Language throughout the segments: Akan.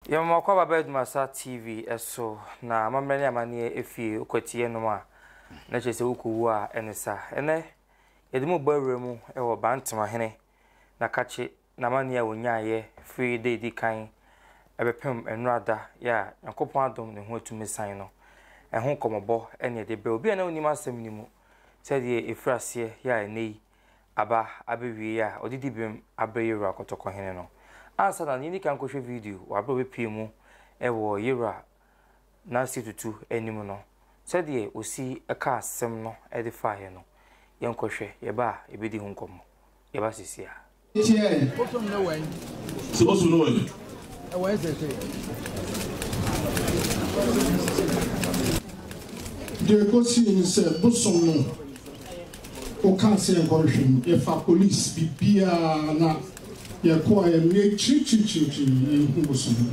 Yɛma mo akwaaba ba Adwumasa TV so, na amammerɛ ne amanneɛ efie wokwatie nom a, na kyerɛ sɛ wokɔwu a ɛne sa. Ɛnɛ, yɛde mo bɔ awura mu wɔ Bantemahene Nakakye n'amanneɛ a ɔnyaeɛ firi da ɛdi kan bɛpem nnora da yɛ a Nyankopɔn adom ne ho atumi san no, ɛho nkɔmmɔbɔ ne yɛde brɛ obi a na ɔnnim asɛm no mu sɛdeɛ ɛfiri aseɛ yɛ a ɛnnɛ yi aba abɛwie a ɔde di bem abrɛ Yewura Kɔtɔkɔhene no. Ansa na no, yɛnni kan nkɔhwɛ video wɔ aberɛ a ɔbɛpue mu wɔ Yewura Nancy Tutu anim no, sɛdeɛ ɔsi kaa asɛm no de faeɛ no. Yɛnkɔhwɛ, yɛba a yɛbɛdi ho nkɔmmɔ. Yɛba seesei ara. Tiɛ. Bosom no wɛn. Sɛ bosom no wɛn. Ɛwɛn sese. Deɛ ɛkɔsii ne sɛ bosom no wokaa sɛ yɛnkɔhwehwɛ no, yɛfa police biribiara na yɛkɔɔ a yɛn yɛkyirikyirikyirikyiri yɛnhu bosom no.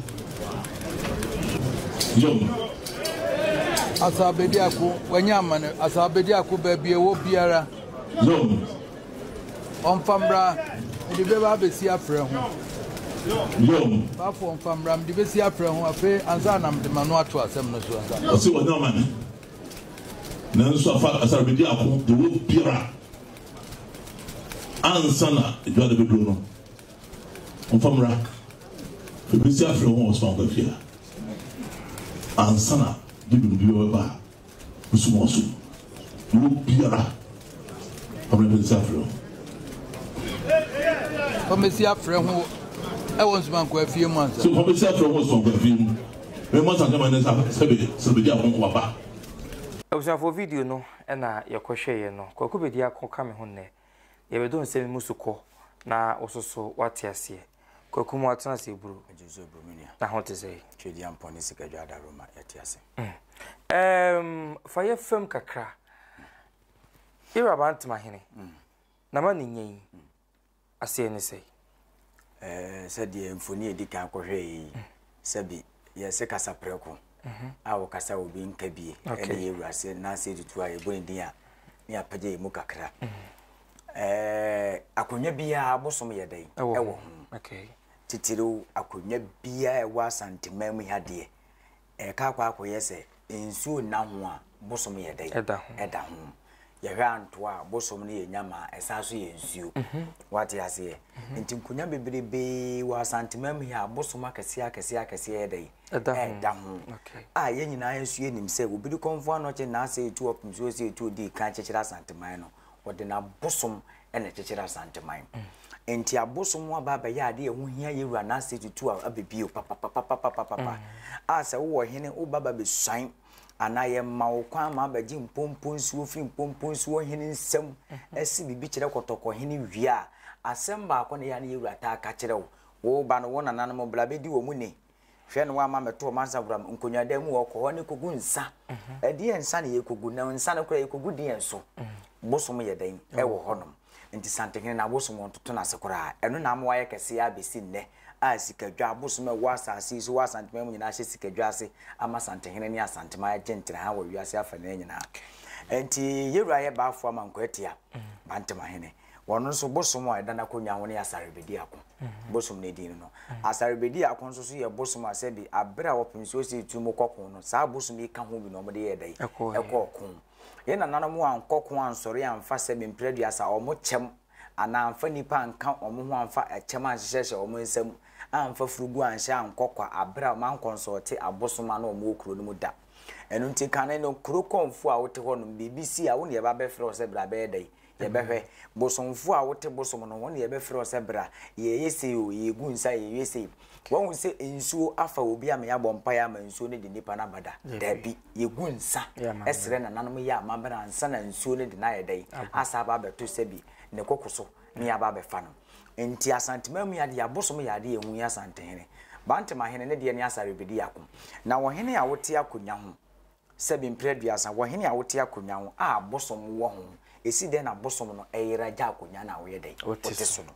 Yob. Asaw Bediako, wanya amane. Asaw Bediako, baabi ɛwɔ biara. Yob. Ɔmfa mmra, mede bɛba abɛsi afrɛ ho. Yob. Baafo ɔmfa mmra, mede bɛsi afrɛ ho afei ansa na mede m'ano ato asɛm no so ansa. Ɔse wanya amane. Nanso afa asarbedi ako de wɔ biara ansa na adwuma no bɛduro no ɔmfa mmra ɛbɛsi afrɛ ho ɔsoma nkɔ afie a ansa na de biribi bɛba a ɔsum ɔsom de wɔ biara ɔmmerɛ bɛsi afrɛ ho. Famesi afrɛ ho ɛwɔ nsumankɔ afie mu ansa. So famesi afrɛ ho nsumankɔ afie mu. Mɛma santama ne sɛbe sɛbɛdi ako waba. Abusuafoɔ video no na yɛkɔhwɛeɛ no, Kwaku Bediako ka me ho nnɛ. Yɛbɛdɔ nsɛm yi mu so kɔ na wo so so woate aseɛ. Kwaku mu atena ase eburo. Na ho te sɛ? Twedeampɔn ne Sikadwa Adaroma yɛte ase. Um, fa yɛ fam kakra. Ira Bantamahene, mm. na ma ne nya yi. Aseɛ ne sɛn? Ɛɛ, sɛdeɛ mfoni a ɛdi kan kɔhwɛɛ yi, sɛbi yɛse kasa prɛko a wɔkasa obi nka bie ɛne yɛ wura sɛ nanse tutu a yɛbɔ ne din a ne yɛapagya yɛ mu kakra. Ɛɛ, akonnwa biara bosom yɛ dɛn ɛwɔ ho. Titiriw akonnwa biara ɛwɔ Asanteman mu ha deɛ Ɛreka akɔ akɔyɛ sɛ nsuo nna ho a, bosom yɛ dɛn? Ɛda ho. Ɛda ho. Yɛhwɛ antoa a, bosom no yɛ nyama, ɛsan so yɛ nsuo. Mhm. Wate aseɛ? Mhm. Nti nkonnwa bebrebee wɔ Asanteman mu yi a bosom akɛseɛ akɛseɛ akɛseɛ yɛ dɛn? Ɛda ho. Ɛda ho. Okay. A yɛn nyinaa nso yɛnim sɛ obi de kɔmfo anɔkye n'asɛ etu ɔpem so ɔsɛ etu ɔdii kan kyekyere Asanteman no, wɔde n'abosom na ɛkyekyere Asanteman. Nti abosom aba abɛyɛ adeɛ a ɛho hia yɛ wura n'ase tutu a abɛbio papapapapapapa. A sɛ wowɔ hene woba ba bɛsuan anaa yɛma wo kwan ma abɛgye mpompo nsuo firi mpompo nsuo hene nsam ɛsi biribi kyerɛ kɔtɔkɔ hene wie a, asɛm baako na ɛyɛ a na yɛ wura taa ka kyerɛ wo. Wo ba no wo nananom bra bɛdi wɔn ni. Hwɛ na woamma ammɛto ɔmansa wuram nkonnwadan mu hɔ, kɔ hɔ ne kɔgu nsa. Ɛdeɛn nsa na yɛkɔgu? Na nsa no koraa yɛkɔgu deɛn so? Bosom yɛ dɛn ɛwɔ hɔnom? Nti Santehene no abosom wɔntoto no ase koraa. Ɛno na ama wayɛ kɛseɛ ara bɛsi nnɛ a sikadwa abosom a ɛwɔ asase yi so wɔ Asanteman mu nyinaa hyɛ sikadwa ase ama Santehene ne Asanteman agye ntenaha wɔ wiase afanaa nyinaa. Nti yɛwura yɛ Baafoɔ Amankwaa Bantamahene. Wɔn nso bosom a ɛda n'akonnwa ho no yɛ Asarebediako. Bosom no din no. Asarebediako nso so yɛ bosom a sɛbi abere a wɔpem so si tu mu kɔ ko no, saa bosom yi ka ho bi na wɔde yɛɛ dɛn? Ɛkɔɔ ko. Yɛn nananom ankɔ ko ansɔre amfa sɛbi mprɛduasa wɔn kyɛm anaa amfa nnipa anka wɔn ho amfa ɛkyɛm anhyehyɛhyɛ wɔn nsam amfa furugu anhyɛ ankɔ kwa abere a wɔn ankɔnsɔɔte abosom a na wɔn wɔ kuro no mu da. Ɛno nti kane no kuro kɔmfoɔ a wote hɔ nom biribi si a wo na yɛba bɛfrɛ wo sɛ bra bɛyɛ dɛn? Yɛbɛhwɛ. Bosomfoɔ a wote bosom no ho na yɛbɛfrɛ wo sɛ bra, yɛreyɛ sei o, yɛregu nsa, yɛreyɛ sei. Woahu sɛ nsuo afa obi ama yɛabɔ mpaeɛ ama nsuo no de nipa no aba da? Dabi. Yɛgu nsa srɛ nananom yɛ amammerɛ ansa na nsuo no de no ayɛ dɛn? Asa aba abɛto sɛbi ne koko so na yɛaba abɛfa no. Nti Asanteman mu yi adeɛ, abosom yɛ adeɛ a ɛho hia Asantehene. Bantamahene ne deɛ ne Asarebediako. Na ɔhene a wote akonnwa ho, Sɛbi mprɛ aduasa, wɔ hene a wote akonnwa ho a abosom wɔ ho, esi dɛn na abosom no yera gya akonnwa no a woyɛ dɛn? Wote so no.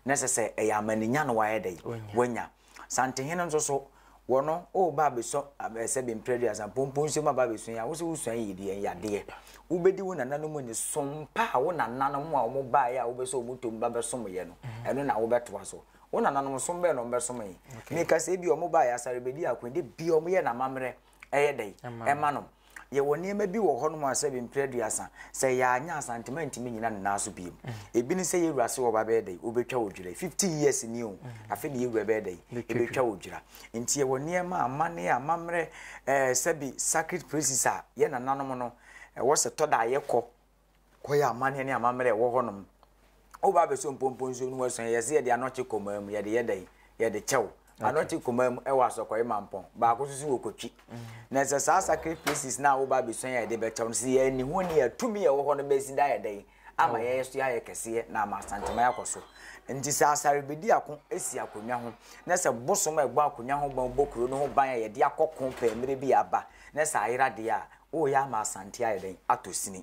Na ɛsɛ sɛ ɛyɛ amanenya na wayɛ dɛn? Wanya. Santehene nso so, wɔ no, woreba abɛsɔ sɛbi mprɛ aduasa, mpompo nsuo mu aba abɛsua yi a, wo sɛ wosua yi deɛ yadeɛ. Wobɛdi wo nananom ni, som pa a wo nananom a wɔbaeɛ a wobɛsɔ wɔn tom ba bɛsomoeɛ no, ɛno na wobɛtoa so. Wo nananom som bɛn na wɔbɛsomee? Meka sɛ ebia wɔbaeɛ asare bɛdii ako yi, da biara wɔyɛ no amammerɛ ɛyɛ dɛn? Ɛma no. Yɛwɔ nneɛma bi wɔ hɔnom a sɛbe mprɛ aduasa, sɛ yɛanyɛ Asantema ntumi nnyina ne nan so biom. Ebi ne sɛ yɛwura se ɔba bɛyɛ dɛn? Ɔbɛtwa odwira. 50 years ni o, afei na yɛwura bɛyɛ dɛn? Ɛbɛtwa odwira. Nti yɛwɔ nneɛma, amanneɛ, amammerɛ, ɛɛ sɛbe sacred places a yɛn nananom no, ɛwɔ sɛ tɔ da a yɛkɔ kɔyɛ amanneɛ ne amammerɛ a ɛwɔ hɔnom. Woba abɛsɔ mpompo nsuo no wasua yɛse yɛde anɔkye kɔmaa mu yɛde yɛ dɛn yɛde kyɛw anɔkye kɔmaa mu ɛwɔ asɔkɔre mampɔn baako nso so wɔ kotwi na sɛ saa sacred places na woba abɛsua yɛ yɛde bɛkyɛw no sɛ yɛani ho ni a tumi a ɛwɔ hɔ no bɛsi da yɛ dɛn ama yɛyɛ so yɛayɛ kɛseɛ na ama Asanteman akɔ so nti sɛ asare bɛdi ako si akonnwa ho na sɛ bosom a ɛbɔ akonnwa ho ban bɔ kuro no ho ban a yɛde akɔko pɛɛ mmerɛ bi aba na sɛ ayera deɛ a Woreyɛ ama Asante ayɛ dɛn? Atɔ sini.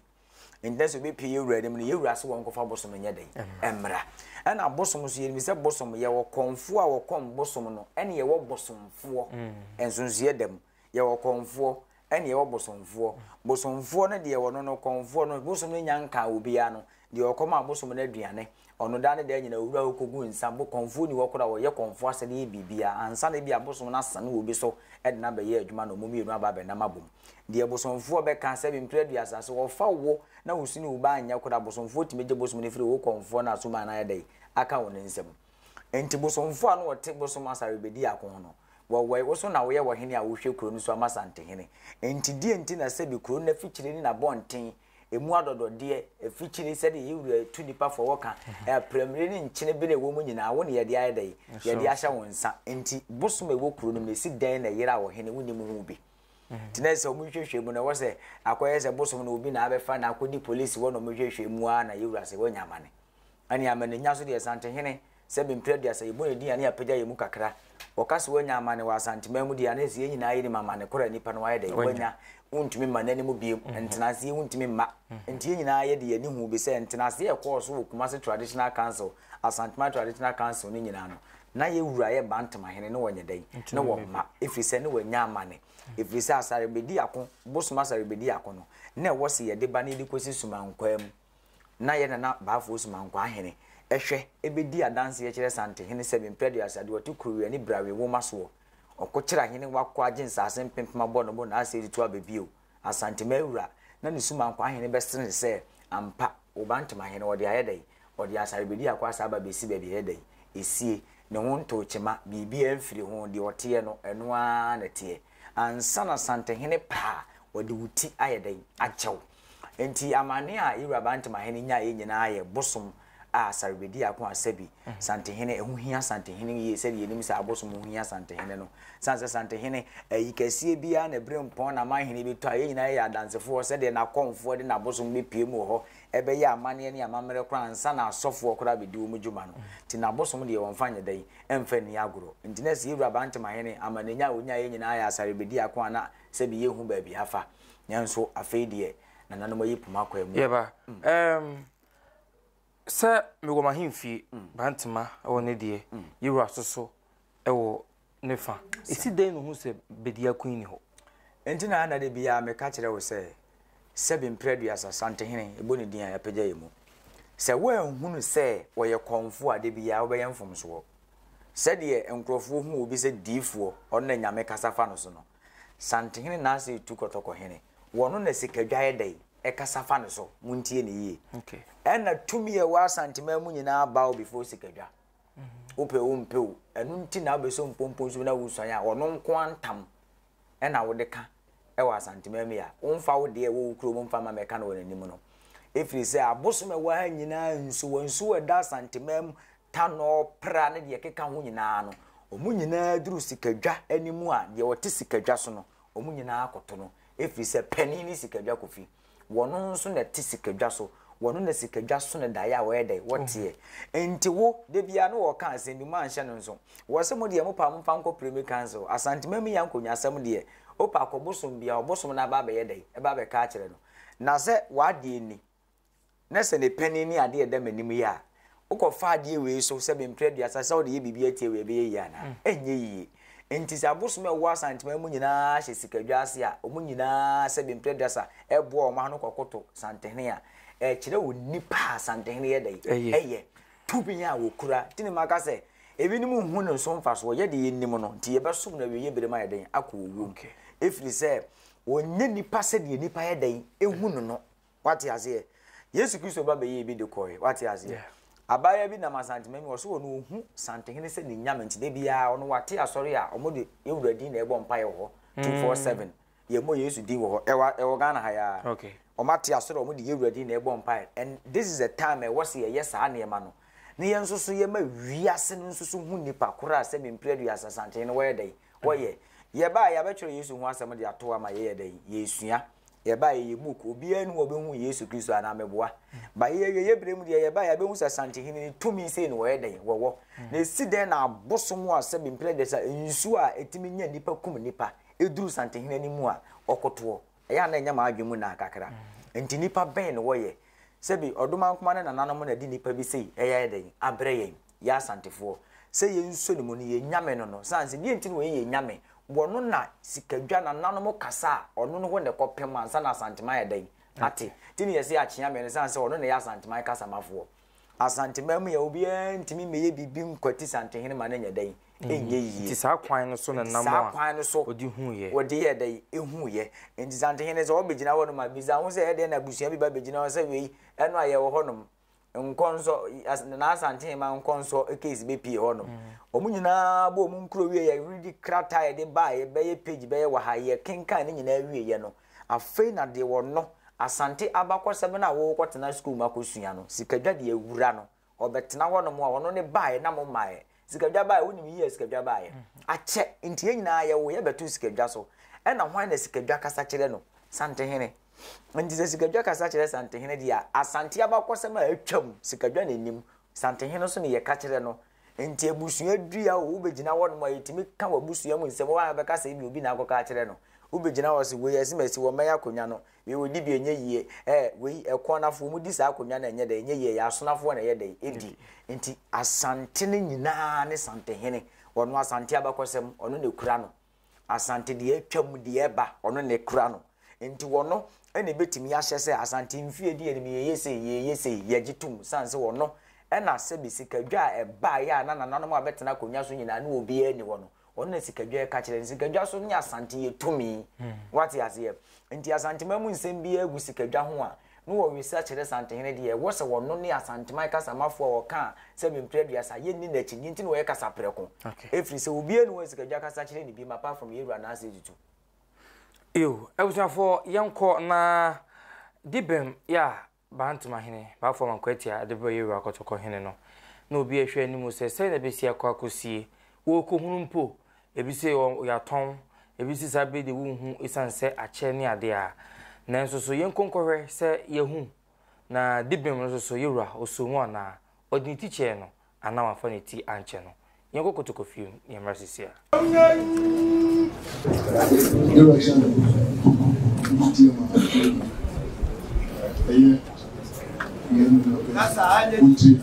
Nti na sɛ obi pue yɛn wura anim no, yɛn wura se wɔnkɔfa bosom nyɛ dɛn? Mmra. Ɛna bosom nso, yɛnim sɛ bosom, yɛwɔ kɔmfoɔ a wɔkɔm bosom no, ɛne yɛwɔ bosomfoɔ. Nsonsoeɛ da mu. Yɛwɔ kɔmfoɔ, ɛne yɛwɔ bosomfoɔ. Bosomfoɔ no deɛ wɔno no, kɔmfoɔ no, bosom no nya nkaa obiara no, Deɛ ɔkɔm a bosom no aduane, ɔno daa ne daa nyinaa owura hɔ kɔgu nsa, bo kɔmfoɔ nni hɔ koraa a ɔyɛ kɔmfoɔ asɛdeɛ yɛ biribiara ansa na ebia bosom no asane obi so de no abɛyɛ adwuma na wɔn mmienu aba abɛnam abom. Deɛ bosomfoɔ bɛka, sɛbe mprɛ aduasa, sɛ wɔfa wo na wo su ne wo ba anyɛ koraa a, bosomfoɔ tumi gye bosom no firi wo kɔmfoɔ no a suman no ayɛ dɛn aka wɔ ne nsam. Enti bosomfoɔ a na wɔte bosom asare bɛdi ako ho no, wɔwɔe, wo so na woyɛ ɔhene a wohwɛ kuro no so ama Santehene. Enti deɛ nti na sɛbe kuro no afikyire ne n'abɔnten Emu adɔdɔdeɛ, afikyire, sɛdeɛ yɛn wura tu nnipa fo a wɔka, aprɛmire ne nkyene bene a ɛwɔ mu nyinaa, wo na yɛde ayɛ dɛn? Yɛde ahyɛ wo nsa. Enti bosom a ɛwɔ kuro no mu no, ɛsi dɛn na ɛyera ɔhene? Wonnim ho bi. Nti na sɛ wɔhwehwɛ mu no, ɛwɔ sɛ akɔyɛ sɛ bosom no obi na abɛfa na akɔdi polisi hɔ na wɔhwehwɛ mu ara na yɛn wura sɛ wanya amane. Ɛne amanenya so deɛ Santehene, sɛbe mprɛ aduasa yɛbɔ ne din a ne yɛapagya yɛn mu kakra. Wɔka sɛ wanya amane wɔ Asanteman mu deɛ a na ɛsɛ yɛn nyinaa yɛnim amane korɔ a nipa no wayɛ dɛn? Wanya. Wontumi mma n'anim biom. Ntenaseɛ wontumi mma. Nti yɛn nyinaa yɛde yɛn ani huu bi sɛ ntenaseɛ a ɛkɔɔ so wɔ Kumasi Traditional Council, Asanteman Traditional Council no nyinaa no, na yɛn wura yɛ Bantamahene ne wɔnyɛ dɛn? Ne wɔmma. Ɛfiri sɛ ne wanya amane. Ɛfiri sɛ Asare bɛdi ako, Bosom Asare bɛdi ako no, na ɛwɔ sɛ yɛde ba na yɛde kɔsi Sumankwaa mu. na yɛ Nana Baafoɔ Sumankwaa hene hwɛ bɛdi adanseɛ kyerɛ Santehene sɛ mprɛ aduasa deɛ ɔte Kurowia ne Brawe nwoma soɔ ɔko kyerɛ ahene wakɔ agye nsaase mpempem abɔ ne bo na asɛ tutu aba bio Asantema awura na ne Sumankwaa hene bɛsene ne sɛ ampa wo ba Ntomahene ɔde ayɛ dɛn ɔde asare bɛdi akɔ asa aba bɛsi baabi ɛyɛ dɛn ɛsie ne ho ntoo kyema biribiara mfiri ho deɛ ɔteɛ no ɛno ara na ɛteɛ ansa na Santehene pɛ a ɔde wo ti ayɛ dɛn akyɛ wo. Enti amane a Yewura Bantamahene nyaeɛ nyinaa yɛ bosom a Sarebediako Asabi, Santehene, ɛho hia Santehene yie sɛdeɛ yɛnim sɛ abosom ho hia Santehene no. Sane sɛ Santehene, ayi kɛseɛ biara na Berempɔn na Amanhene bi tɔ a, yɛn nyinaa yɛyɛ adansefoɔ sɛdeɛ n'akɔmfoɔ de n'abosom bɛpue mu wɔ hɔ, ɛbɛyɛ amanneɛ ne amammerɛ koraa ansa na asɔfoɔ koraa bɛdi wɔn dwuma no. Nti n'abosom deɛ wɔmfa nyɛ dɛn? Ɛmfa nni agorɔ. Nti na sɛ Yewura Bantamahene, amanenya a ɔnyaeɛ nyinaa yɛ Asarebediako a na sɛbi yɛnhu baabi afa. Nanso afei deɛ nananom ayi poma kwan mu. Yɛba. Ɛɛm, sɛ mewɔ m'ahemfie, Bantema wɔ ne deɛ, Yewura soso wɔ ne fa. Ɛsi dɛn na ohu sɛ Bediako nni hɔ? Enti na na da biara meka kyerɛ wo sɛ, sɛbe mprɛ aduasa, Santehene, yɛbɔ ne din a, yɛapagya yɛn mu. Sɛ woanhunu sɛ ɔyɛ kɔmfoɔ a, da biara wobɛyɛ mfomsoɔ. Sɛdeɛ nkurɔfoɔ hu obi sɛ diyifoɔ, ɔno na Nyame kasa fa no so no, Santehene Naase tu kɔtɔkɔhene. Wɔno na sikadwa yɛ dɛn? Ɛkasa fa no so. Montie no yie. Okay. Ɛna tumi a ɛwɔ Asanteman mu nyinaa bow before sikadwa. Wopɛ o wompɛ o, ɛno nti na wobɛsɔ mpompo nso na wosuan a, ɔno nko ara ntam ɛna wode ka ɛwɔ Asanteman mu yi a, womfa wo deɛ ɛwɔ wo kurom mfa mma mɛka no wɔ n'anim no. Ɛfiri sɛ abosom a ɛwɔ ha nyinaa nsuwa nsuwa ɛda Asanteman mu tanɔɔ, pra ne deɛ ɛkeka ho nyinaa no, wɔn nyinaa duru sikadwa anim a, deɛ ɔte sikadwa so no, wɔn nyinaa koto no, ɛfiri sɛ panin ne sikadwa Kofi. Wɔno nso na ɛte sikadwa so, wɔno na sikadwa so no daeɛ a wɔyɛ dɛ, wɔteɛ. Nti wo, da biara no wɔka asɛm bi, moanhyɛ no nso. Wɔ se mo deɛ mopɛ a momfa nkɔ Premi Council, Asantema mu yɛ nkonnwasɛm deɛ, wopɛ akɔ bosom biara, ɔbosom no aba abɛyɛ dɛn, ɛba abɛka akyerɛ no. Na sɛ w'adeɛ ni, na sɛ ne panin ne adeɛ a ɛda m'anim yi a, wokɔfa adeɛ wei so sɛ mprɛ aduasa sɛ wode yɛ biribi atia wei ɛbɛyɛ yie anaa? Ɛnyɛ yie. Nti sɛ abosom a ɛwɔ Asanteman mu nyinaa hyɛ sikadwa ase a, wɔn nyinaa sɛ mprɛ aduasa ɛboa wɔn ano kɔkoto Santehene a, ɛkyerɛ onipa a Santehene yɛ dɛn? Ɛyɛ. Tumi a wɔkura. Nti na maka sɛ, Ebinom nhu ne so mfasoɔ, yɛ deɛ yɛnim no, nti yɛbɛsom no awieeɛ berɛ mu ayɛ dɛn? Akɔ owuo mu. Ɛfiri sɛ, ɔnyɛ nipa sɛdeɛ nipa yɛ dɛn? Ɛhu no no. Wate aseɛ? Yesu Kristo ba bɛyɛɛ bi de kɔe. Wate aseɛ? Abaayewa bi nam Asantema mu, ɔso ɔno ɔhu Santehene sɛ ne nyame, nti da biara ɔno wate asɔre a wɔde yɛn wura din na ɛbɔ mpaeɛ wɔ hɔ, 247. Yɛmmɔ Yesu din wɔ hɔ. Ɛwɔ ɛwɔ Ghana ha yi ara. Okay. Wɔn ate asɔre a wɔde yɛn wura din na ɛbɔ mpaeɛ. And this is the time a ɛwɔ sɛ yɛyɛ saa nneɛma no. Na yɛn nso so yɛma wiase no nso so hu nipa koro a sɛ mempere aduasa Santehene wɔyɛ dɛn? Wɔyɛ. Yɛbaa yɛabɛtwerɛ Yesu ho asɛm de ato hɔ ama yɛyɛ dɛn? Yɛresua. Yɛbaeɛ yɛ book, obiara nni hɔ a ɔbɛhu Yesu Kristo anaa meboa. Ba yɛ awieeɛ berɛ mu deɛ yɛbaeɛ yɛabɛhu sɛ Asantehene no tumi sei na wɔyɛ dɛn wɔwɔ. Na ɛsi dɛn na abosom a sɛbi mprɛ deɛ sɛ nsuo a ɛtumi nya nnipa kum nnipa ɛduru Santehene anim a ɔkotoɔ. Ɛyɛ a na ɛnyɛ m'adwene mu naa kakra. Nti nnipa bɛn na wɔyɛ? Sɛbi Ɔdomankoma ne nananom na ɛde nnipa bi sei ɛyɛ dɛn abrɛ yɛn, yɛ Asantefoɔ, sɛ yɛnsɔ ne mu no yɛn nyame no no. Sane sɛ deɛ nti na wɔyɛ yɛn nyame Wɔno na sikadwa nananom kasa a ɔno no hɔ na ɛkɔpem ansa na Asanteman ayɛ dɛn ate. Nti na yɛse Akyeame no sane sɛ ɔno na ɛyɛ Asanteman kasamafoɔ. Asanteman mu yɛ obiara ntumi mmɛyɛ biribi nkwati Santehene ma no nyɛ dɛn ɛnyɛ yie. Nti saa kwan no so na nam a ɔde huiɛ. Wɔde yɛɛ dɛn ɛhuiɛ. Nti Santehene sɛ ɔbɛgyina hɔ nom a bisa ho sɛ ɛdeɛn na abusua bi ba bɛgyina hɔ sɛ wei ɛno a yɛwɔ hɔ nom. Nkɔnsɔ, Nana Asantehema nkɔnsɔ case bɛpie hɔ nom. Wɔn nyinaa bɔ wɔn nkuro wie yɛ redi krataa yɛde baa yɛbɛyɛ page bɛyɛ wɔ ha yɛ kenkan ne nyinaa wie yɛ no. Afei na deɛ wɔno Asante abakɔsɛm no a wɔrekɔtena sukuu mu akɔsua no, sikadwa deɛ awura no, ɔbɛtena hɔ nom a ɔno ne baeɛ na mo mmaeɛ. Sikadwa baeɛ, wonim yie a sikadwa baeɛ. Akyɛ, nti yɛn nyinaa yɛwo yɛbɛto sikadwa so. Ɛna hwan na sikadwa kasa kyerɛ no? Santehene. Nti sɛ Sikadwa kasa kyerɛ Santehene deɛ a, Asante abakɔsɛm a atwam, Sikadwa na ɛnim. Santehene nso ne yɛka kyerɛ no. Nti abusua dua o, wobɛgyina hɔnom a, yɛtumi ka w'abusua mu nsɛm, wo a wobɛka sɛ ebi obi na akɔka akyerɛ no. Wobɛgyina hɔ sɛ wei asimasi wɔmmɛn akonnwa no, wei wɔdi bi ɛnyɛ yie, ɛɛ wei ɛkoanafoɔ wɔdi saa akonnwa no ɛnyɛ dɛ, ɛnyɛ yie, ɛyɛ asonafoɔ na ɛyɛ dɛ, ɛdi. Nti Asante no nyinaa ne Santehene. Ɔno Asante abakɔsɛm, ɔno na ɛkura no. Asante deɛ atwam deɛ ɛba ɔno na ɛkura no nti ɔno na ɛbɛtumi ahyɛ sɛ Asante mfie di anim yɛyɛ sei yɛyɛ sei yɛgye tom sane sɛ ɔno ɛna sɛbi sikadwa a ɛbaeɛ a na nananom a bɛtena akonnwa so nyinaa ne obiara nni hɔ no ɔno na sikadwa ɛka kyerɛ no sikadwa so ne Asante yɛ tumi wate aseɛ nti Asantema mu nsɛm biara gu sikadwa ho a na wɔresa kyerɛ Santehene deɛ, ɛwɔ sɛ wɔno ne Asanteman kasamafoɔ a wɔka a sɛ mprɛ aduasa yɛnni n'akyi nti na wɔyɛ kasa prɛko. Ɛfiri sɛ obiara nni hɔ a Sikadwa kasa kyerɛ ne biom apart from Yɛwura Nase Tutu. Ew, abusuafoɔ yɛnkɔ na Dibem yɛ a Bantama hene, Baafoɔ Amankwaatia de brɛ Yɛwura Kɔtɔkɔ hene no, na obi rehwɛ anim sɛ sɛn na ɛbɛsi akɔ akɔsie, wɔrekɔhunu mpo Ebi se yɛatɔn, ebi se saa bere de wonhu esiane sɛ akyɛ ne ade a. Nanso so yɛnkɔ nkɔhwɛ sɛ yɛahu? Na dibem no nso so, yɛn wura, osoo mu anaa? Ɔde ne ti kyɛɛ no anaa wamfa ne ti ankyɛ no? Yɛnkɔ kotoko fie mu na yɛmmra seesei ara. Yɛwura kyerɛ no nti ma ɛyɛ yɛn nti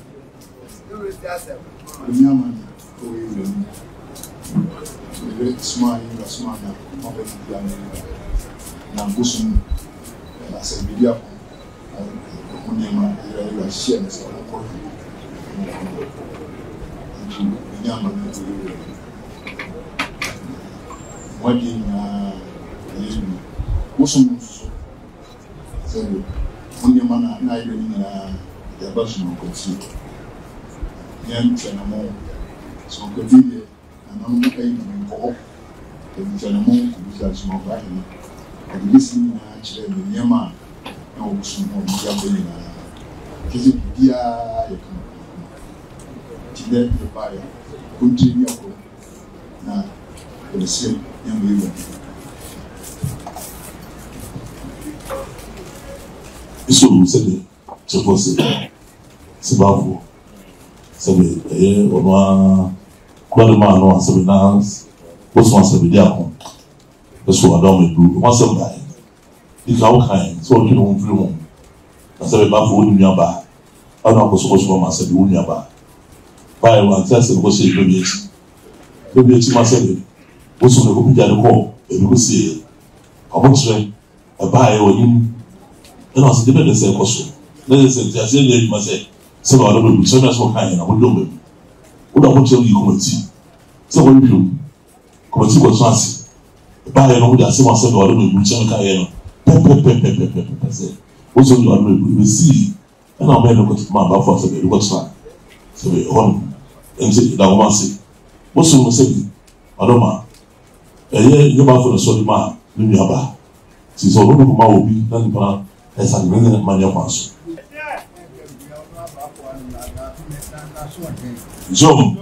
ɛnyɛ amane. Wɔ yɛn wura mu. Yɛbɛ somaa yɛn wura somaa me a ma bɛ didi ama yɛn wura. Na bosom na sɛ biribi akɔ ɛho nneɛma a yɛn wura hyehyɛɛ no sɛ ɔnkɔ hwɛ no ɔnkɔ hwɛ. Nti menya amane wɔ yɛn wura mu. Mo adeɛ nyinaa ɛyɛ adwuma. Bosom no nso so. Sɛdeɛ mo nneɛma no a na ayera no nyinaa de aba Sumankwatie. Yɛn Twɛnamɔn, Sumankwatie deɛ nananom ayi ma menkɔ hɔ. Yɛde Twɛnamɔn kɔbisaa Sumankwaa hene. Ɔde list no nyinaa kyerɛɛ me, nneɛma a na ɛwɔ bosom ho a wɔde aba nyinaa. Kyerɛ sɛ biribiara yɛ kamakamakama. Nti nnɛ yɛbaeɛ a, kontire ne akɔm. Na yɛbɛsrɛ yɛn wɔ Awurade. So sɛdeɛ kyerɛfoɔ se, Sebafoɔ, sɛbe ɛyɛ ɔno ara kura de maa no a sɛbe na bosom asɛm di ako so ada ɔmo aduru ho asɛm baeɛ. Di kan wo kan sɛ ɔtwe ne ho mfiri ho na sɛbe bafoɔ wo ne nua baa ɛna akɔso bosom ama sɛbe wo nua baa baeɛ wante asɛm kɔhyɛɛ berɛ bi akyi. Berɛ bi akyi ma sɛbe bosom no kɔpagya no kɔɔ baabi kɔsieeɛ. Aboterɛ ɛbaeɛ wɔ anim ɛna ɔse deɛ bɛn na ɛsɛ ɛkɔ so na ɛsɛ sɛ nteaseɛ nyɛ adwuma sɛ sɛbe ɔdɔ bɛbu sɛbe asɛm ɔkaeɛ na modɔ bɛbu. Wode akɔkyerɛ no yi kɔmati sɛ wɔhwehwɛ mu. Kɔmati kɔtena ase. Ɛbaeɛ no wode asɛm asɛm na wɔde ma ebu kyɛn kaeɛ no pɛpɛpɛpɛpɛpɛ sɛ wosɛ wode wɔde ma ebu ebesii ɛna ɔbɛn no kɔtena ma abafo asɛ baabi kɔtena sɛ bɛ ɛhɔ nom ɛnti da wɔn ase. Bosom no sɛ bi ɔdɔ ma ɛyɛ nyɛ bafo na sɔre ma ne nua baa. Nti sɛ ɔno de kɔma obi na nipa no ɛsa ne ne ma nyɛ kwan so. John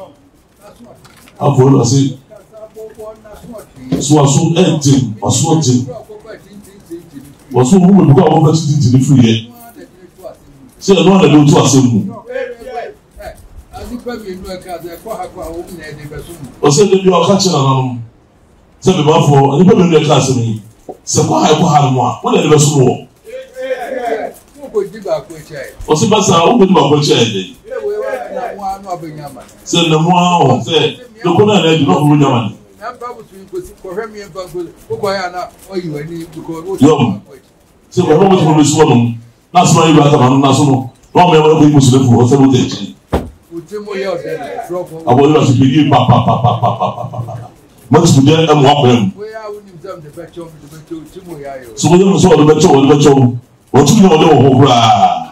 afɔ no ase so waso ɛden waso ɔden waso ohun baabi kɔ a wɔbɛ titi ne firi yɛ sɛ ɛno ana de otu asɛm mu. Ɔsɛ de bi ɔka kyerɛ nananom. Sɛ memafoɔ, nnipa mmienu na ɛka asɛm yi, sɛ kɔ ha ɛkɔ ha no mu a, wo na ɛde bɛsom wɔ. Ɔsɛ ba saa, wokɔdi baako akyi ayɛ dɛn? Sɛ nnamu ara wɔ sɛ doko no a na adi na ɔbɛnya amane. Yɔm, sɛ kɔhwɛ wɔn bɛsi hɔ nom na asɛm ayi baaka ma no na so no na wɔn mɛma ɛkɔ yi musu n'afu hɔ sɛ wɔn akyi. Abɔ yɛ ɔsi pɛdi papapapapapapa. Mɛtumi dɛ ɛmu akɔ mu. So wɔyɛ mu sɛ ɔde bɛkyɛw ɔde bɛkyɛw wɔtumi nyɛ ɔde wɔ hɔ koraa.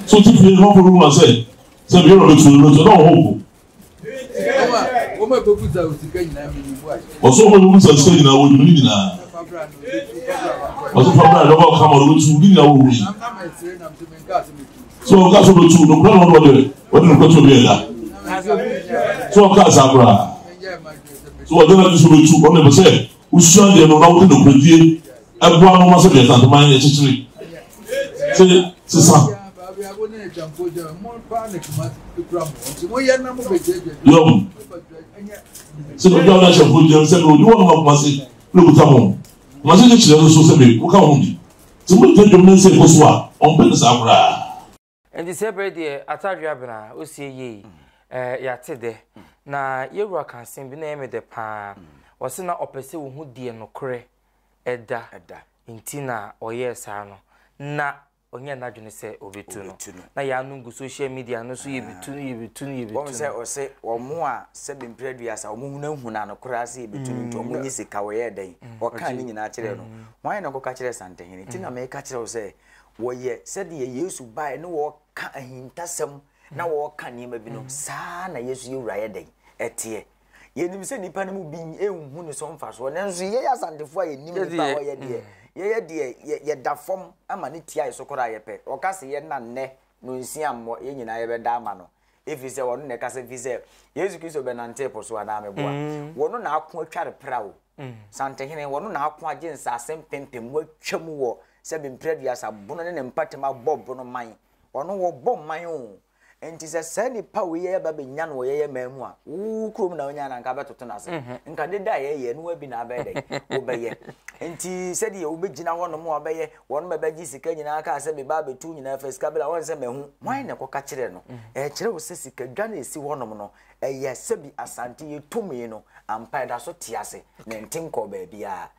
So ti fie nkurɔfoɔ hunahuna sɛ sɛ biyɛ na ɔbɛtu no bɛtu na wɔn ho ko. Ɔsɛ wɔn bɛbusa sika nyinaa wɔ ne nyinaa. Ɔsɛ fabra na ɔbɛ kama ɔbɛ tu ne nyinaa wɔ wui. So ɔka so bɛ tu no kura na ɔde ɔde ɔde no kɔtɔ bi ɛda. So ɔka asa koraa. So ɔde na so bɛ tu ɔde bɛ sɛ wosua deɛ no na wode nokoredie ɛboa no ma sɛ deɛ santeman ɛkyekyere sɛ sesa. Yɔm sɛ baabi a wode ahyɛ mpo gyina sɛ odi wɔn ma kumase na okuta mo kumase kyekyere nso sɛ me woka ho bi sɛ mo gyina dwom ne nsɛ kɔ so a ɔmpɛ ne saa koraa. Nti sɛ bere deɛ atadwe abena osie yei eh, yɛate dɛ na yɛwura ka asɛm bi na ɛyɛ me dɛ paa ɔse na ɔpɛ sɛ ohu deɛ nokorɛ ɛda nti na ɔyɛɛ saa no na ɔnyɛɛ n'adwene sɛ ɔbɛtu no na yɛano gu social media no so yɛbɛtu no yɛbɛtu no yɛbɛtu no. Wɔn sɛ ɔse wɔn a sɛbi mpere aduasa wɔn hunahuna no koraa sɛ yɛbɛtu no nti wɔn nye sika wɔyɛɛ dɛn wɔkaa ne nyinaa kyerɛɛ no hwan na ɔkɔka kyerɛɛ Santehene nti na meka kyerɛ wo sɛ Wɔyɛ sɛdeɛ Yesu baeɛ ne wɔreka ahintasɛm na wɔreka nneɛma bi no, saa na Yesu yɛ wura yɛ dɛn? Ɛteɛ. Yɛnim sɛ nnipa no mu bi nhu ne so mfasoɔ, nanso yɛyɛ Asantefoɔ a yɛnim nnipa a wɔyɛ deɛ, yɛyɛ deɛ yɛda fam ama ne tia yɛ so koraa yɛpɛ. Ɔka sɛ yɛnna nnɛ nonsia mmɔ, yɛn nyinaa yɛbɛda ama no. Ɛfiri sɛ ɔno na ɛkasa, ɛfiri sɛ Yesu Kristo bɛnantee po so anaa meboa. Wɔno na ako atware pra o. Santehene, wɔno na ako agye nsase mpempem, watwa mu wɔ sɛbe mprɛ aduasa, bono ne ne mpatam abɔ bono man. Ɔno wɔbɔ man o. Nti sɛ saa nipa wei yɛ ba bɛnya no wɔ yɛyɛ man mu a, wo kurom na wonya no anka bɛtoto no ase. Nka deda a yɛyɛ no bi na abɛyɛ dɛn? Wobɛyɛ. Nti sɛdeɛ wobɛgyina hɔ nom a wobɛyɛ, wɔn bɛbɛgye sika nyinaa kaa sɛ meba abɛtu nyinaa fa sika bla wɔn sɛ mahu. Hwan na ɛkɔka kyerɛ no? Ɛkyerɛ wo sɛ sikadwa no ɛsi hɔ nom no, ɛyɛ sɛbi Asante yɛ tumi no ampa ɛda so te ase na ɛnte nkɔɔ baabiara.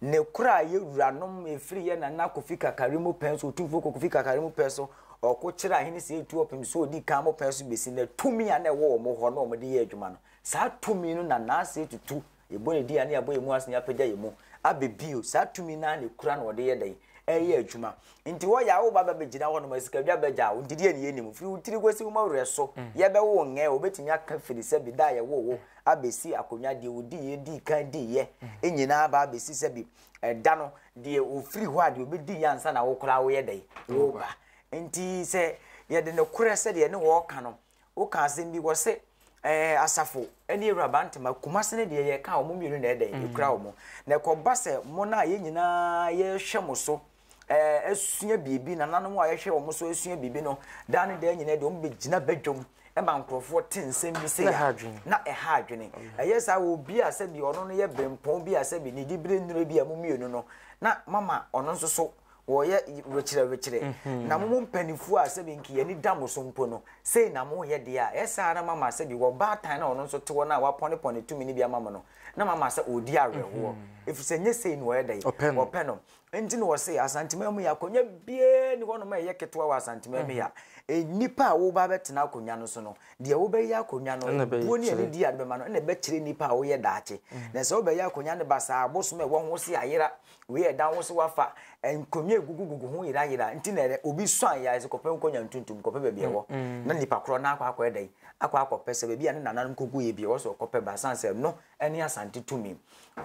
Ne koro a yɛ wuranom ɛfiri yɛ Nana Kofi Kakari mu pɛn so, Otumfoɔ Kofi Kakari mu pɛn so, ɔko kyerɛ ahene sɛ ɛtu ɔpem so ɔdi kan mo pɛn so bɛsi na tumi a na ɛwɔ wɔn hɔ na wɔde yɛ adwuma no, saa tumi no na Naase tutu, yɛbɔ ne din a na yɛabɔ yɛn mu ase na yɛapagya yɛn mu abɛ bio, saa tumi no ara na ɛkura na ɔde yɛ dɛn? Ɛyɛ adwuma. Nti hɔ yɛ a woba bɛbɛgyina hɔ nom a sikadwa bɛgya wo, nti deɛ ne yɛnim, firi wo tiri kɔsi wo mawerɛ so, yɛbɛwo wo ngɛɛ, wɔbɛtumi aka firi sɛ bi da a yɛwoo wo abɛsi akonnwa, deɛ wodiiɛ dii kan diiɛ nyinaa aba abɛsi sɛ bi ɛda no, deɛ ɔfiri hɔ a deɛ ɔbɛdiiɛ ansa na wo koraa woyɛ dɛn? Woba. Nti sɛ yɛde nokorɛ sɛdeɛ ne wɔɔka no, Woka asɛm bi, wɔse ɛɛ asafo ne awuraba ntoma, Kumase no deɛ yɛka a wɔn mmienu na ɛdɛn, mm. ekura wɔn. Na ɛkɔba sɛ mo no a yɛn nyinaa yɛhwɛ mo so ɛɛ asua biribi, nananom a yɛhwɛ wɔn so asua biribi no, daa ne daa nyinaa deɛ wɔn bɛgyina badwam ma nkurɔfoɔ te nsɛm bi sɛ ya na ɛha adwene. Ɛyɛ saa wɔ obi a sɛbi ɔno no yɛ berempɔn bi a sɛbi ne dibere nnuro bi a mo mmienu no na mama ɔno nso so. Wɔyɛ wekyerɛwekyerɛ. Na mo mo mpanimfoɔ a sɛbi nka yɛn ani da mo so mpo no, sei na moyɛ deɛ a, ɛyɛ saa na mama sɛbi ɔbaatan no a ɔno nso te hɔ no a wapɔnepɔne tumi no bi ama mo no, na mama sɛ ɔredi awerɛhoɔ. Ɛfiri sɛ nyɛ sei na wɔyɛ dɛn? Wɔpɛ no. Nti na wɔse Asanteman mu yɛ akonnwa biara nni hɔnom a ɛyɛ ketewa wɔ Asanteman mu ha. Nnipa a woreba abɛtena akonnwa no so no, deɛ wobɛyɛ akonnwa no, buo ne anidie a wode bɛma no, ɛna ɛbɛkyerɛ nnipa a woyɛ daakye. Na sɛ wobɛyɛ akonnwa no basaa, abosom a ɛwɔ ho se ayera, Wei a ɛda ho sɛ wafa nkonnwa egugugugu ho yerayera nti na ɛdɛ obi suan yɛ sɛ kɔpɛ nkonnwa ntuntum kɔpɛ baabi ɛwɔ mm. na nipa korɔ na akɔ akɔyɛ dɛn akɔ akɔpɛ sɛ baabi a ne nananom kɔgu yɛ bi ɛwɔ sɛ ɔkɔpɛ ba san sɛ no ɛne asante tumi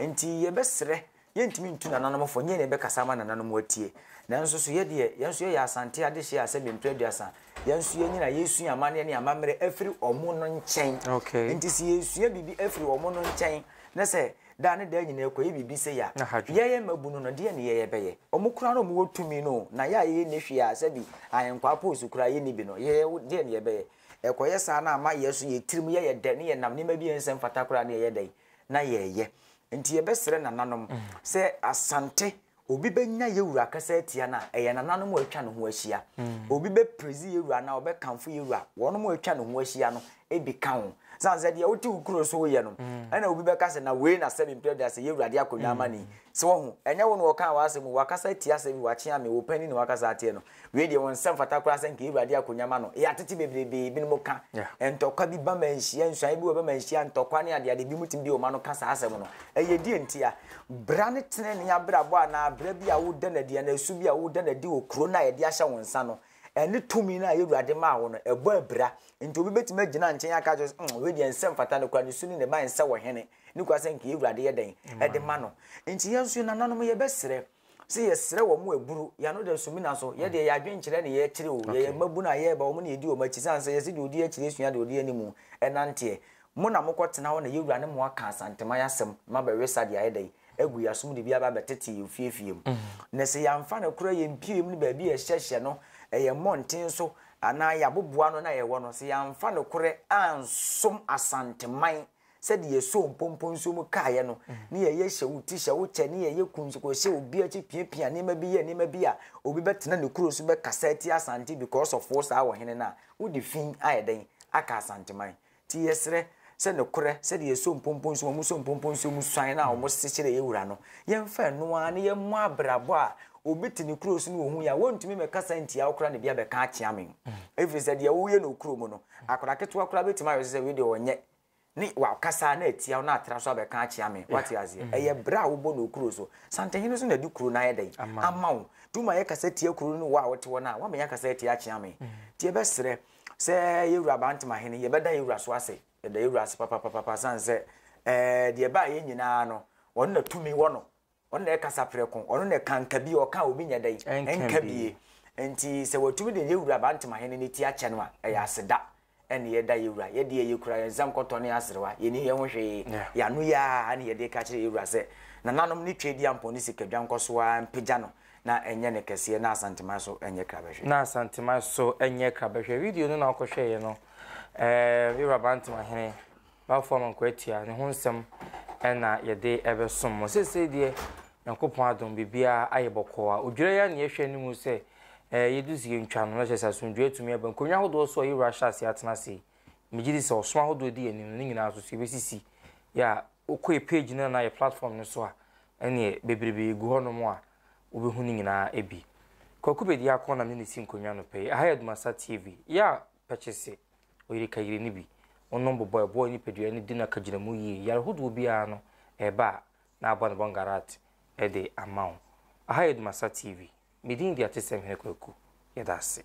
nti yɛbɛsrɛ yɛntumi ntu nananom fo nyɛ na yɛbɛkasa ama nananom atie nanso so yɛdeɛ yɛn nso yɛyɛ asante adehyeɛ a sɛ bɛmpere aduasa yɛn nso yɛnyina yɛsua amanneɛ ne amammerɛ afiri ɔmo no nkyɛn nti sɛ yɛsua biribi afiri ɔmo no nkyɛn na sɛ Daa ne daa nyinaa ɛkɔyɛ biribi sei a, yɛyɛ mmabunu no, deɛn ne yɛyɛ bɛyɛ? Wɔn koraa na wɔwɔ tumi no o, na yɛ a yɛnni hwee a sɛbi ahenkwaa post koraa yɛnni bi no, yɛyɛ deɛn ne yɛbɛyɛ? Ɛkɔyɛ saa na ama yɛn nso yɛn tirim yɛ yɛ dɛ ne yɛnam nneɛma bi a ɛnsɛ mfata koraa ne yɛyɛ dɛn? Na yɛyɛ. Nti yɛbɛsrɛ nananom sɛ Asante Obi bɛnya yɛn wura akasa atia no a, ɛyɛ nananom a atwa ne ho ahyia. Obi bɛprezi yɛn wura anaa ɔbɛkamfo yɛn wura, wɔnom a atwa ne ho ahyia no bi ka ho. Sane sɛ deɛ wote wo kuro so woyɛ no, ɛna obi bɛka sɛ na wei na sɛbi mprɛ da sɛ yɛn wura de akonnwa ama no yi. Sɛ wahu, ɛnyɛ wo na ɔkaa w'asɛm o, wakasa atia sɛbi, wakyea me, wo panin na wakasa ateɛ no. Wei deɛ wɔn nsa mfata koraa sɛ nka yɛn wura de akonnwa ma no. Yɛatete bebrebe, ebinom ka. Ntɔkwa bi ba manhyia, nsuaeɛ bi wɔ ba manhyia, ntɔkwa ne adeade, ebinom tumi de wɔn ano ka saa asɛm no. Ɛyɛ deɛ ntia? Bra ne tenenee abrabɔ anaa bra bi a woda no adi anaa su bi a woda no adi wɔ kuro no a yɛde ahyɛ wo nsa no, ɛne tumi no a yɛn Awurade maa wo no, ɛbɔ abira. Nti obi bɛtumi agyina nkyɛn aka akyerɛ wo sɛ, mm, wei deɛ nsɛ mfata no koraa, ne su ne ne ban nsɛ ɔhene, ne koraa sɛ nka yɛn Awurade yɛ dɛn ɛde ma no. Nti yɛn nso yɛn nananom yɛbɛsrɛ sɛ yɛsrɛ wɔn aburu, yɛn ano da sumina so, yɛ deɛ yɛn adwenkyerɛ ne yɛkyerɛ o, yɛyɛ mmabunu a yɛreba, wɔn na yɛdi wɔn akyi, sane sɛ yɛse deɛ ɔdi akyire sua deɛ ɔdi anim nanteɛ. Mo na mokɔtena hɔ na yɛn wura ne mo aka Asanteman asɛm ma bɛwe sa de ayɛ dɛn agu yɛn asom de bi aba abɛtete yɛn fie fie mu. Na sɛ yɛamfa no koraa yɛn mpie mu ne baabi a ɛhyɛhyɛ no, ɛyɛ mmɔnten so anaa yɛn aboboano no a yɛwɔ no, sɛ yɛamfa nokorɛ ansom Asanteman sɛdeɛ yɛsoo mpɔmpɔ nsuo mu kaeɛ no, ne yɛyɛ hyɛ wo ti hyɛ wo kyɛ ne yɛyɛ kunsikɔhyɛ obi akyi piapia nneɛma bi yɛ nneɛma bi a obi bɛtena ne kuro so bɛkasa atia Asante because of wo saa ɔhene no a, wode fi ayɛ dɛn aka Asanteman. Nti yɛsrɛ sɛ nokorɛ sɛdeɛ yɛsɔ mpompo nsuo mu, wɔsɔ mpompo nsuo mu suan no a wɔse kyerɛ yɛn wura no, yɛmfa ɛno ara na yɛmmɔ abrabɔ a obi te ne kuro so na ɔhu yɛn a, wɔntumi mmɛkasa ntia wo koraa na bi abɛka akyea me. Ɛfiri sɛ deɛ woyɛ no kuro mu no, akwadaa ketewa koraa bɛtumi ayɛ sɛ wei deɛ ɔnyɛ ne wakasa na atia wo na atra so abɛka akyea me. Wate aseɛ? Ɛyɛ berɛ a wobɔ no kuro so. Santehene so na ɛde kuro no ayɛ dɛn? Ama wo. Nti woma yɛkasa tia kuro no ne wo a wote hɔ no a, woama yɛakasa atia akyea me. Nti yɛbɛsrɛ Sɛ yɛn wura Bantama hene, yɛbɛda yɛn wura so ase. Yɛda yɛn wura ase papapapa sane sɛ ɛɛ deɛ ɛbaa yɛn nyinaa no, ɔno na tumi wɔ no. Ɔno na ɛkasa prɛko, ɔno na ɛka nka bi, ɔka a obi nyɛ dɛn? Ɛnka bie. Nti sɛ watumi de yɛn wura Bantama hene ne ti akyɛ no a, ɛyɛ aseda ɛne yɛda yɛn wura. Yɛ deɛ yɛkura yɛn nsam kɔtɔ ne aserewa, yɛnni yɛn ho hwee. Yɛn ano yi ara ne yɛde ka kyerɛ yɛn wura sɛ, nananom ne Tweediampɔn ne Sikadwa nkɔ so ara mpagya no na ɛnyɛ ne kɛseɛ na Asanteman so nyɛ krabɛhwɛ. Na Asanteman so nyɛ krabɛhwɛ. Video no na wokɔhwɛeɛ no, eh, Wura Bantamahene, Balfour Amankwah Atia, ne ho nsɛm na yɛde ɛbɛsom mo. Seesei deɛ, Nyankopɔn adom, biribiara ayɛ bɔkɔɔ a odwira yi ara na yɛhwɛ anim sɛ eh, yɛdu sɛ yɛntwa no, na kyerɛ sɛ asomdwoeɛ atumi aba. Nkonnwa ahodoɔ so a yɛwura ahyɛ aseɛ atena ase yi, megye di sɛ ɔsom ahodoɔ di anim no, ne nyinaa nso so yɛbɛsisi. Yɛ a, wokɔ yɛ page no anaa yɛ platform no so a, ɛneɛ bebrebe gu hɔnom a wobɛhu ne nyinaa bi. Kwaku Bediako na me ne si nkonnwa anɔpa yi. Aha yɛ Adumasa TV. Yɛ a pɛkyese, oyere ka yere no bi. Wonom bobɔ ɛboɔ nipadua no di no akagyinamu yie. Yare hodoɔ biara no, ɛreba a, na abɔ ne bɔngarat de ama wo. Aha yɛ Adumasa TV. Me din de Atesɛm Hene Kwaku. Yɛda ase.